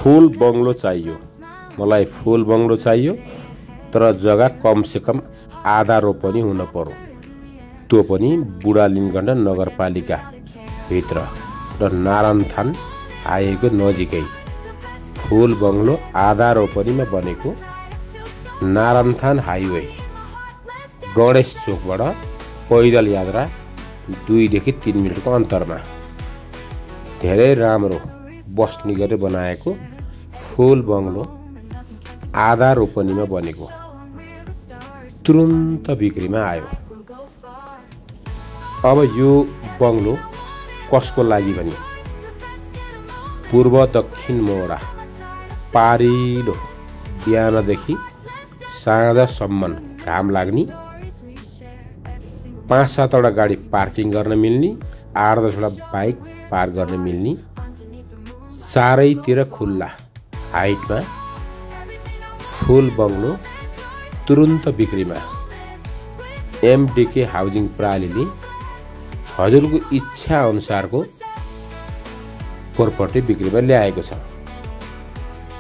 फुल bungalow चाहियो मलाई फुल bungalow चाहियो तर जग्गा कम से कम आधा रोपनी हुन पर्यो त्यो पनि बुढा लिङ्गण्ड नगरपालिका भित्र र नारायणथान हाइवेको नजिकै फुल बंगलो आधा रोपनीमा बनेको नारायणथान हाइवे गणेश चोकबाट पैदल यात्रा 2 देखि 3 मिनेटको अन्तरमा धेरै राम्रो बस्ने गरी बनाएको फुल बंगलो आधा रोपनीमा बनेको तुरुन्त बिक्रीमा आयो। अब यो बंगलो कसको लागि भने पूर्व दक्षिण मोडा पारिलो बिहानदेखि साँझसम्म घाम लाग्ने 5-7 वटा गाडी पार्किङ गर्न मिल्ने 8-10 वटा बाइक पार्क गर्न मिल्ने चारैतिर खुल्ला हाइटमा फुल बंगलो तुरुन्त बिक्रीमा एमडीके हाउसिङ प्रणालीले हजुरको इच्छा अनुसारको प्रपर्टी बिक्रीमा ल्याएको छ।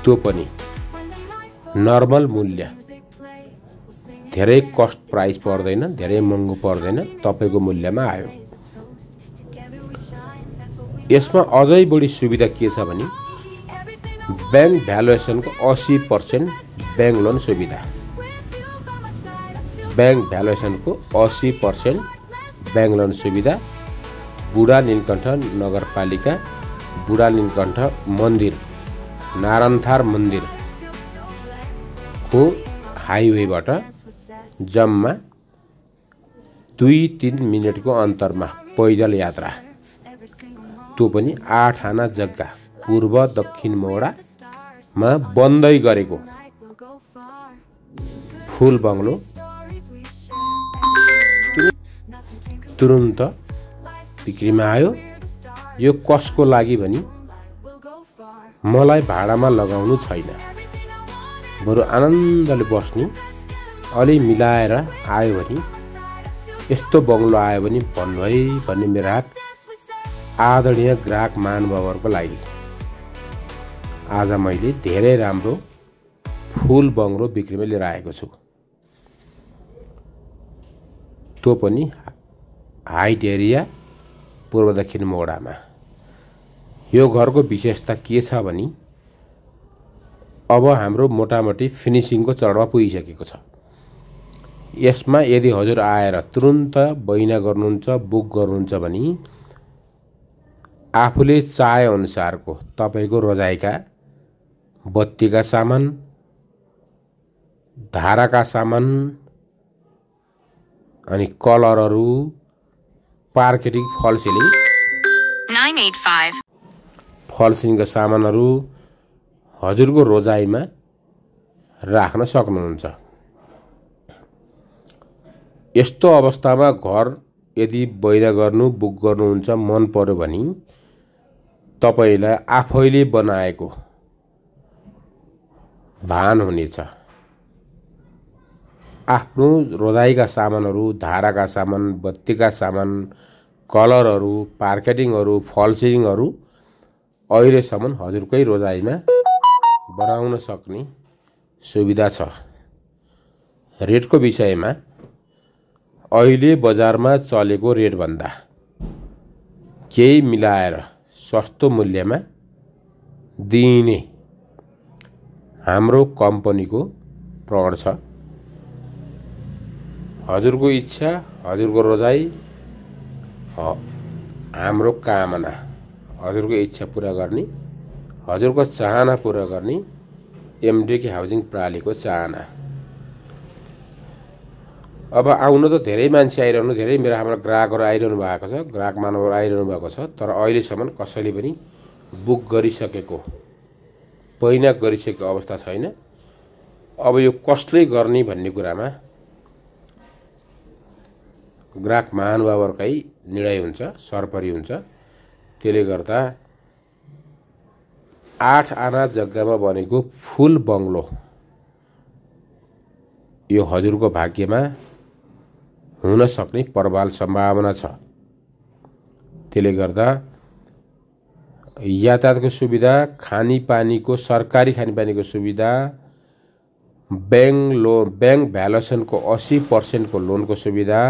त्यो पनि नर्मल मूल्य धेरै कस्ट प्राइस पर्दैन धेरै महँगो पर्दैन तपाईको मूल्यमा आयो। यसमा अझै बढी सुविधा के छ भने बैंक भ्यालुएसनको 80% बैंक लोन सुविधा बैंक भ्यालुएसनको 80% बैंक लोन सुविधा बुढा नीलकण्ठ नगरपालिका बुढा नीलकण्ठ मन्दिर नारायणथान मन्दिर को हाइवेबाट जम्मा 2-3 मिनेटको अन्तरमा पैदल यात्रा त्यो पनि 8 आना जग्गा पूर्व दक्षिण मोडामा बन्दै गरेको फुल बंगलो तुरुन्त बिक्रीमा आयो। यो कसको लागि भनी मलाई भाडामा लगाउनु छैन बरु आनन्दले बस्ने अलि मिलाएर आयो भने यस्तो बंगलो आयो भने भन्नुभै भन्ने मेरो आदरणीय ग्राहक महानुभावहरुको लागि आज मैले धेरै राम्रो फुल बंगलो बिक्रीमा लिएर आएको छु। त्यो पनि हाइट एरिया पूर्व दक्षिण मोडामा। यो घरको विशेषता के छ भने अब हाम्रो मोटामोटी फिनिशिङको चरणमा पुगिसकेको छ। यसमा यदि हजुर आएर तुरुन्त बैना गर्नुहुन्छ बुक गर्नुहुन्छ भने आफूले चाहे अनुसारको तपाईको रोजाइका बत्तीका सामान धाराका सामान अनि कलरहरू मार्केटिङ फल सिलिङ 985 फल सिलिङका सामानहरू हजुरको रोजाइमा राख्न सक्नुहुन्छ। यस्तो अवस्थामा घर यदि बैना गर्नु बुक गर्नुहुन्छ मन पर्यो भने तपाईलाई आफैले बनाएको भान हुनेछ। आफ्नो रोजाइका सामानहरू धाराका सामान बत्तीका सामान कलरहरू मार्केटिङहरू फल सिलिङहरू अहिलेसम्म हजुरकै रोजाइमा बनाउन सक्ने सुविधा छ। रेटको विषयमा अहिले बजारमा चलेको रेट भन्दा केही मिलाएर सस्तो मूल्यमा दिने हाम्रो कम्पनीको प्रण छ। हजुरको इच्छा हजुरको रोजाइ हाम्रो कामना हजुरको इच्छा पूरा गर्ने हजुरको चाहना पूरा गर्ने एमडीके हाउसिङ प्रणालीको चाहना। अब आउन त धेरै मान्छे आइरहनु धेरै मेरो हाम्रो ग्राहकहरु आइरहनु भएको छ ग्राहक मानवहरु आइरहनु भएको छ तर अहिलेसम्म कसैले पनि बुक गरिसकेको पहिना गरिसकेको अवस्था छैन। अब यो कसले गर्ने भन्ने कुरामा ग्राहक महानुभावहरुकै निर्णय हुन्छ सरपरी हुन्छ। त्यसले गर्दा 8 आना जग्गामा बनेको फुल बंगलो यो हजुरको भाग्यमा हुन सक्ने प्रबल सम्भावना छ। त्यसले गर्दा यातायातको सुविधा, खानेपानीको सरकारी खानेपानीको सुविधा, बैंक भ्यालुएसनको 80% को लोनको सुविधा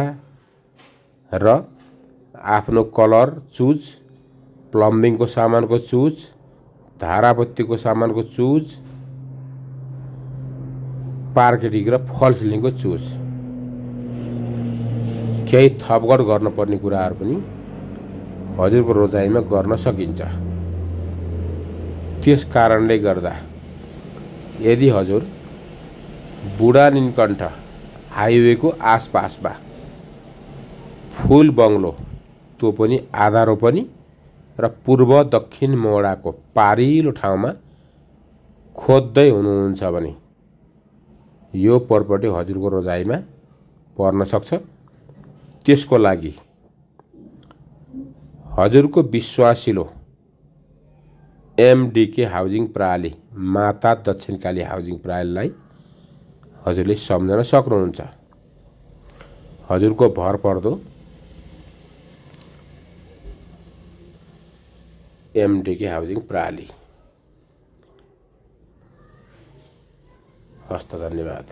र आफ्नो कलर चुज, प्लम्बिङको सामानको चुज, धाराबत्तीको सामानको चुज, मार्केटिङ र फल सिलिङको चुज, केही थपगड गर्नुपर्ने कुराहरू पनि हजुरको रोजाइमा गर्न सकिन्छ। त्यस कारणले गर्दा यदि हजुर बुढा नीलकण्ठ हाइवेको आसपासमा फुल बङ्गलो, त्यो पनि आधा रोपनी र पूर्व दक्षिण मोडाको पारिलो ठाउँमा खोज्दै हुनुहुन्छ भने यो प्रपर्टी हजुरको रोजाइमा पर्न सक्छ। त्यसको लागि हजुरको विश्वासिलो एमडीके हाउसिङ प्रणाली, माता दक्षिणकाली हाउसिङ प्रणालीलाई हजुरले सम्झन सक्नुहुन्छ। हजुरको भरपर्दो एमडीके हाउसिङ प्रणाली। हस्त, धन्यवाद।